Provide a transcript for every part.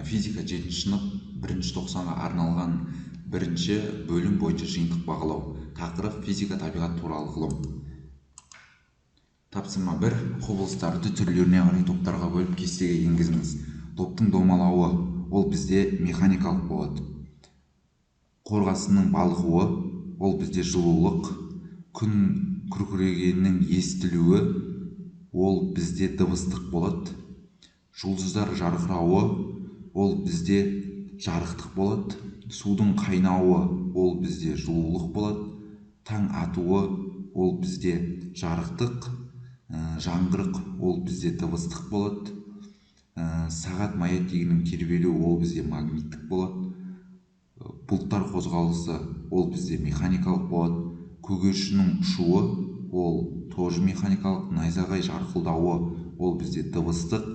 Физика 7 сынып 1 тоқсанға арналған 1 бөлім бойынша жиынтық бағалау. Тақырып: физика, табиғат туралы ғылым. Тапсырма 1. Құбылыстарды түрлеріне қарай топтарға бөліп, кестеге енгізіңіз. Топтың домалауы, ол бізде механикалық болады. Қорғасынның балқуы, ол бізде жылулық. Күн күркірегенінің естілуі, ол бізде дыбыстық болады. Жұлдыздар жарқырауы, ол бізде жарықтық болады. Судың қайнауы, ол бізде жылулық болады. Таң атуы, ол бізде жарықтық. Жаңғырық, ол бізде дыбыстық болады. Сағат маятнигінің тербелуі, ол бізде магниттік болады. Бұлттар қозғалысы, ол бізде механикалық болады. Көгершіннің ұшуы, ол тоже механикалық. Найзағай жарқылдауы, ол бізде дыбыстық.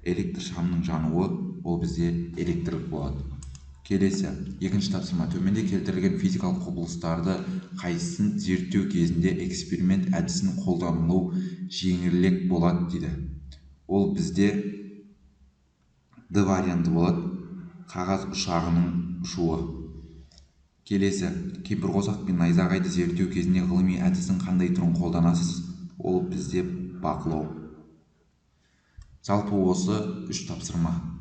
Электр шамның жануы, ол бізде электрлік болады. Келесі, екінші тапсырма. Төменде келтірілген физикалық құбылыстарды қайсысын зерттеу кезінде эксперимент әдісін қолданылу жеңілірек болады дейді. Ол бізде Д варианты болады, қағаз ұшағының ұшуы. Келесі, кемпірқосақ пен найзағайды зерттеу кезінде ғылыми әдістің қандай түрін қолданасыз? Ол бізде бақылау. Жалпы, осы үш тапсырма.